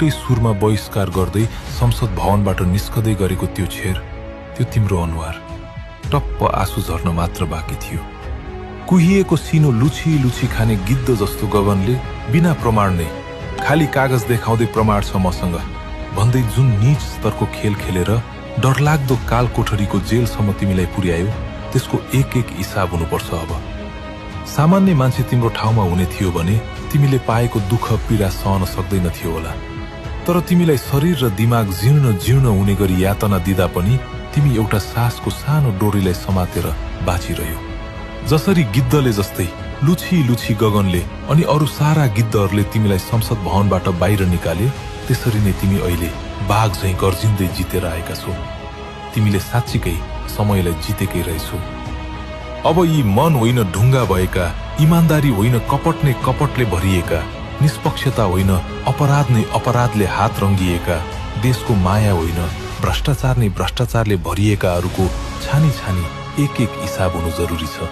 एउटै सुरमा बहिष्कार गर्दै संसद भवनबाट निस्कदै गरेको त्यो छेर, त्यो तिम्रो अनुहार, टप्प आँसु झर्न मात्र बाँकी थियो। कुहिएको सिनो लुछी लुछी खाने गिद्ध जस्तो गगनले बिना प्रमाण नै, खाली कागज देखाउँदै प्रमाण छ मसँग भन्दै जुन नीच स्तरको खेल खेलेर डरलाग्दो काल कोठरीको जेलसम्म तिमीलाई पुर्यायो, त्यसको एक एक हिसाब हुनुपर्छ अब। सामान्य मान्छे तिम्रो ठाउँमा हुने थियो भने तिमीले पाएको दुःख पीडा सहन सक्दैनथ्यो होला, तर तिमीलाई शरीर र दिमाग जीर्ण जीर्ण हुने गरी यातना दिँदा पनि तिमी एउटा सासको सानो डोरीलाई समातेर बाँचिरह्यो। जसरी गिद्धले जस्तै लुछी लुछी गगनले अनि अरू सारा गिद्धहरूले तिमीलाई संसद भवनबाट बाहिर निकाले, त्यसरी नै तिमी अहिले बाघ झैं गर्जिँदै जितेर आएका छौ। तिमीले साँच्चीकै समयलाई जितेकै रहेछौ। अब यी मन होइन ढुङ्गा भएका, इमानदारी होइन कपट नै कपटले भरिएका, निष्पक्षता होइन अपराध नै अपराधले हात रंगिएका, देशको माया होइन भ्रष्टाचार नै भ्रष्टाचारले भरिएकाहरूको छानी छानी एक एक हिसाब हुनु जरुरी छ।